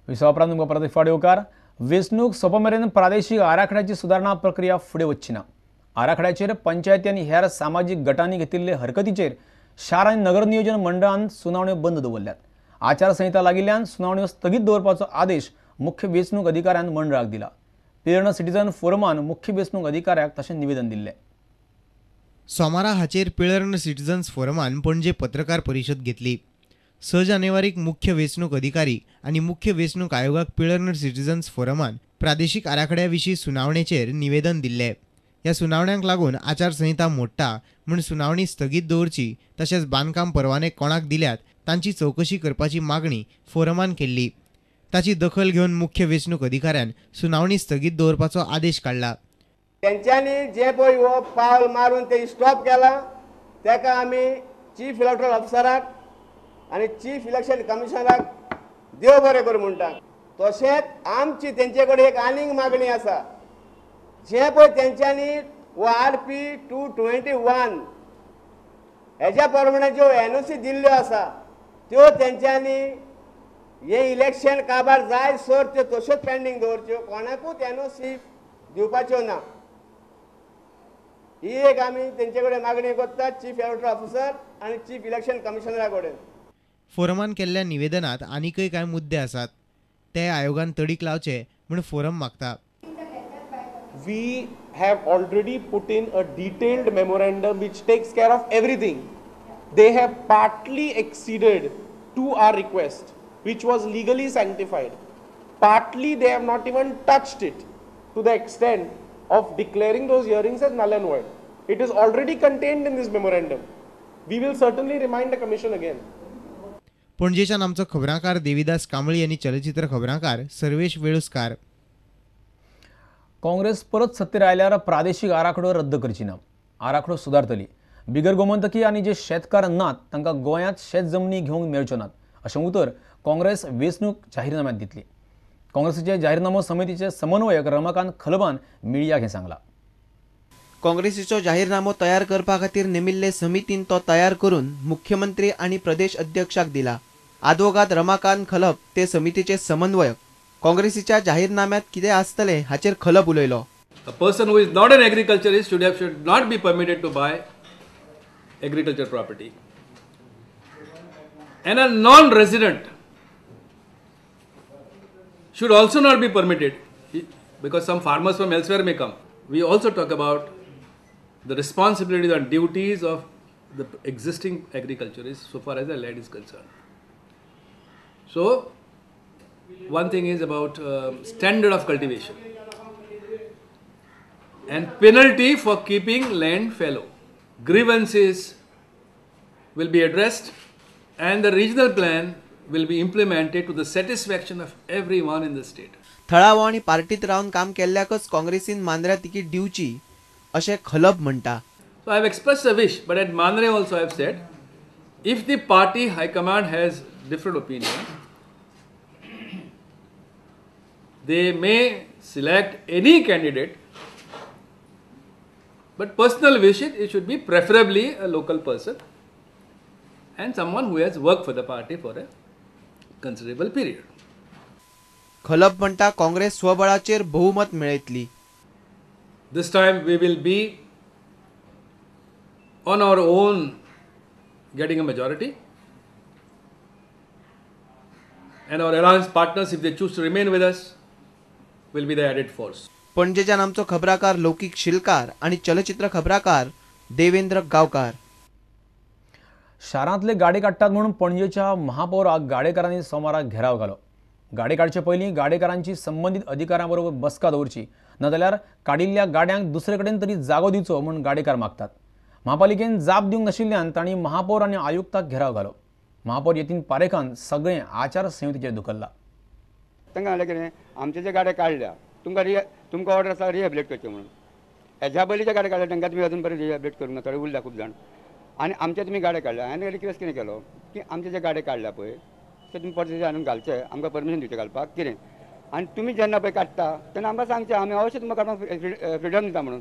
विसवा उपरांत तुमकां परत एक फावट येवकार. वेंचणूक सोंपा मेरेन प्रादेशीक आराखड्याची सुदारणा प्रक्रिया फुडें वचची ना. आराखड्याचेर पंचायती आनी हेर सामाजीक गटांनी घेतिल्ले हरकतीचेर शार आनी नगर नियोजन मंडळान सुनावण्यो बंद दवरल्यात. आचारसंहिता लागिल्ल्यान सुनावण्यो स्थगीत दवरपाचो आदेश मुख्य वेंचणूक अधिकाऱ्यान मंडळाक दिला. पिळर्ण सिटीजन फोरमान मुख्य वेंचणूक अधिकाऱ्याक तशें निवेदन दिल्लें. सोमारा हाचेर पिळर्ण सिटीजन्स फोरमान पणजे पत्रकार परिशद घेतली. 6 जानेवारीक मुख्य वेंचणूक अधिकारी आनी मुख्य वेंचणूक आयोगाक पिळर्ण सिटीजन्स फोरमान प्रादेशीक आराखड्या विशीं सुनावणेचेर निवेदन दिल्लें. ह्या सुनावण्यांक लागून आचारसंहिता मोडटा म्हूण सुनावणी स्थगीत दवरची, तशेंच बांदकाम परवाने कोणाक दिल्यात तांची चवकशी करपाची मागणी फोरमान केल्ली. ताची दखल घेवन मुख्य वेंचणूक अधिकाऱ्यान सुनावणी स्थगीत दवरपाचो आदेश काडला. तेंच्यांनी जे पळय हो पावल मारून ते स्टॉप केला तेका आमी चीफ इलेक्टोरल ऑफिसराक आनी चीफ इलेक्शन कमिशनराक देव बरें करूं म्हणटा. तशेंच आमची तेंचे कडेन एक आनीक मागणी आसा, जे पळय तेंच्यांनी ORP 221 हेज्या प्रमाणे ज्यो NOC दिल्ल्यो आसा त्यो तेंच्यांनी हे इलेक्शन काबार जाय सर त्यो तश्योच पेंडींग दवरच्यो, कोणाकूच NOC दिवपाच्यो ना. ही एक आमी तेंचे कडेन मागणी करता चीफ इलेक्टोरल ऑफिसर आनी चीफ इलेक्शन कमिशनरा कडेन. फोरमान केल्ल्या निवेदनात आनीकय कांय मुद्दे आसात, ते आयोगान तडीक लावचे म्हूण फोरम मागता. We have already put in a detailed memorandum which takes care of everything. They have partly acceded to our request, which was legally sanctified. Partly they have not even touched it to the extent of declaring those hearings as null and void. It is already contained in this memorandum. We will certainly remind the commission again. पणजेच्यान आमचो खबरांकार देविदास कांबळी आनी चलचित्र खबरांकार सर्वेश वेळुस्कार. काँग्रेस परत सत्तेर आयल्यार प्रादेशीक आराखडो रद्द करची ना, आराखडो सुदारतली. बिगर गोमंतकी आनी जे शेतकार नात तांकां गोंयांत शेत जमनी घेवंक मेळच्यो नात अशें उतर काँग्रेस वेंचणूक जाहीरनाम्यांत दितली. काँग्रेसीचे जाहीरनामो समितीचे समन्वयक रमाकांत खलबान मिडियाक हें सांगलां. काँग्रेसीचो जाहीरनामो तयार करपा खातीर नेमिल्ले समितीन तो तयार करून मुख्यमंत्री आनी प्रदेश अध्यक्षाक दिला. आदवोगाद रमाकांत खलप ते समितीचे समन्वयक. काँग्रेसीच्या जाहीरनाम्यांत कितें आसतलें हाचेर खलप उलयलो. A person who is not an agriculturist should not be permitted to buy agriculture property. And a non-resident should also not be permitted, because some farmers from elsewhere may come. We also talk about the responsibilities and duties of the existing agriculturists so far as the land is concerned. So, one thing is about standard of cultivation and penalty for keeping land fallow. Grievances will be addressed and the regional plan will be implemented to the satisfaction of everyone in the state. थळावो आनी पार्टीत रावन काम केल्ल्याकच काँग्रेसीन मांद्र्या ticket दिवची अशें खलप म्हणटा. So I have expressed a wish, but at Mandre also I have said, if the party high command has different opinion, they may select any candidate, but personal wish it should be preferably a local person and someone who has worked for the party for a considerable period. Khalap म्हणटा काँग्रेस स्वबळाचेर बहुमत मेळयतली. This time we will be on our own getting a majority, and our alliance partners, if they choose to remain with us, will be the added force. पणजेच्यान आमचो खबराकार लौकीक शिलकार आनी चलचित्र खबराकार देवेंद्र गांवकार. शारांतले गाडे काडटात म्हणून पणजेच्या महापौराक गाडेकारांनी सोमाराक घेराव घालो. गाडे काडचे पयलीं गाडेकारांची संबंदीत अधिकाऱ्यां बरोबर बसका दवरची, नाजाल्यार काडिल्ल्या गाड्यांक दुसरे कडेन तरी जागो दिवचो म्हूण गाडेकार मागतात. महापालिकेन जाप दिवंक नाशिल्ल्यान तांणी महापौर आनी आयुक्ताक घेराव घालो. महापौर यतीन पारेखान सगळें आचारसंहितेचेर धुकल्ला. तांकां म्हणलें कितें, आमचे जे गाडे काडल्या तुमकां ऑर्डर आसा रिहेबिलेट करचें म्हणून, हेज्या पयलीं जे गाडे काडल्या तांकां तुमी अजून पर्यंत रिहेबिलेट करूंक ना, थोडे उरल्या खूब जाण. आनी आमचे तुमी गाडे काडल्या, हांवें रिक्वेस्ट कितें केलो की आमचे जे गाडे काडल्या पळय ते तुमी परत हाडून घालचे, आमकां परमिशन दिवचें घालपाक कितें. आनी तुमी जेन्ना पळय काडटा तेन्ना आमकां सांगचें, आमी अवश्य तुमकां काडपाक फ्रिडम दिता म्हणून.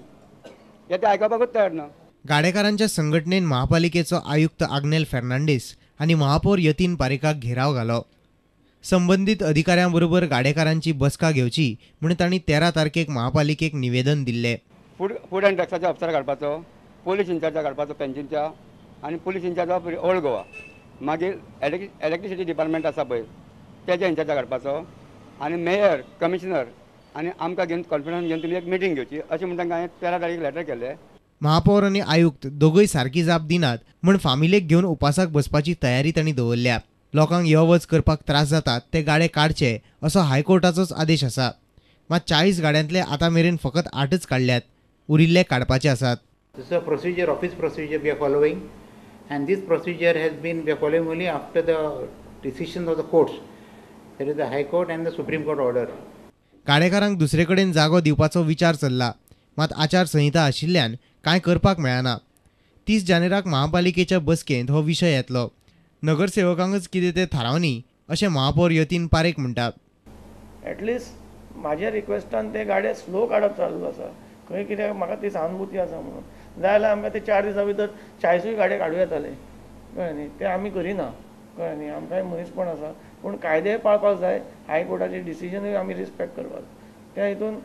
हे ते आयकपाकूच तयार ना. गाडेकारांच्या संघटनेन महापालिकेचो आयुक्त आग्नेल फेर्नांडीस आनी महापौर यतीन पारेखाक घेराव घालो. संबंदीत अधिकाऱ्यां बरोबर गाडेकारांची बसका घेवची म्हूण तांणी 13 तारखेक महापालिकेक निवेदन दिल्लें. फूड अँड ड्रग्साच्या अफसर काडपाचो, पोलीस इन्चार्जा काडपाचो पेन्जीमच्या, आनी police incharge of old Goa, मागीर इलेक्ट्रिसिटी डिपार्टमेंट आसा पळय तेज्या इन्चार्जा काडपाचो, आनी मेयर कमिशनर आनी आमकां घेवन कॉन्फिडन्स घेवन तुमी एक मिटींग घेवची अशें म्हूण तांकां हांवें 13 तारखेक लेटर केल्लें. महापौर आनी आयुक्त दोगूय सारकी जाप दिनात म्हूण फामिलेक घेवन उपासाक बसपाची तयारी तांणी दवरल्या. लोकांक यो वच करपाक त्रास जातात ते गाडे काडचे असो हायकोर्टाचोच आदेश आसा. मात 40 गाड्यांतले आतां मेरेन फकत 8च काडल्यात, उरिल्ले काडपाचे आसात. This is a procedure, office procedure we are following, and this procedure has been we are following only after the decisions of the courts, that is the High Court and the Supreme Court order. गाडेकारांक दुसरे कडेन जागो दिवपाचो विचार चल्ला, मात आचारसंहिता आशिल्ल्यान कांय करपाक मेळना. 30 जानेराक महापालिकेच्या बसकेंत हो विशय येतलो. नगरसेवकांकच कितें तें थारावनी अशें महापौर यतीन पारेख म्हणटा. एटलिस्ट म्हाज्या रिक्वेस्टान ते गाडे स्लो काडप चालू आसा, खंय कित्याक म्हाका ती सहानुभूती आसा म्हणून, जाल्यार आमकां ते 4 दिसां भितर 40 गाडे काडूं येताले, कळ्ळें न्ही. ते आमी करिना, कळ्ळें न्ही, आमकांय मनीसपण आसा, पूण कायदे पाळपाक जाय, हायकोर्टाचे डिसिजनूय आमी रिस्पेक्ट करपाक जाय. त्या हितून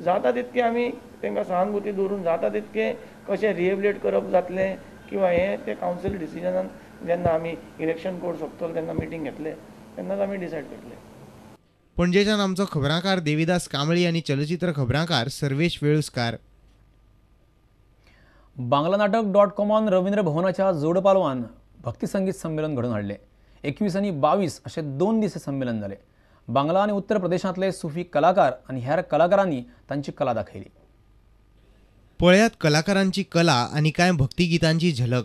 जाता तितकें आमी तांकां सहानुभूती दवरून जाता तितकें कशें रिहेबिलेट करप जातलें किंवा हें तें कावन्सील डिसिजनान जेन्ना आमी इलेक्शन कोड सोंपतलो तेन्ना मिटींग घेतले तेन्नाच आमी डिसायड करतले. पणजेच्यान आमचो खबरांकार देविदास कांबळी आनी चलचित्र खबरांकार सर्वेश वेळुस्कार. बांगला नाटक .कॉमान रवींद्र भवनाच्या जोडपालवान भक्ती संगीत संमेलन घडोवन हाडलें. 21 आनी 22 अशे 2 दीस संमेलन जालें. बांगला आनी उत्तर प्रदेशांतले सुफी कलाकार आनी हेर कलाकारांनी तांची कला दाखयली. पळयात कलाकारांची कला आनी कांय भक्तिगितांची झलक.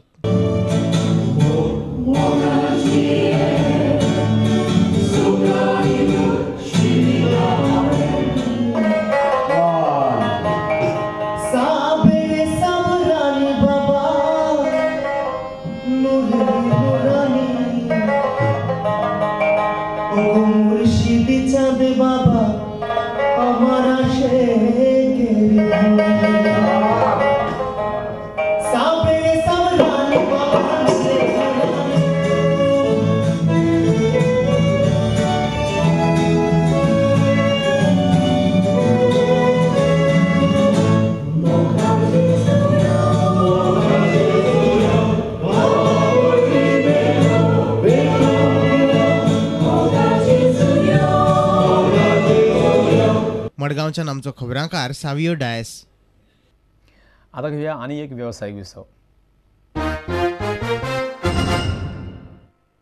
मडगांवच्यान आमचो खबरांकार सावियो डायस. आता घेऊया आणि एक व्यावसायिक विसव.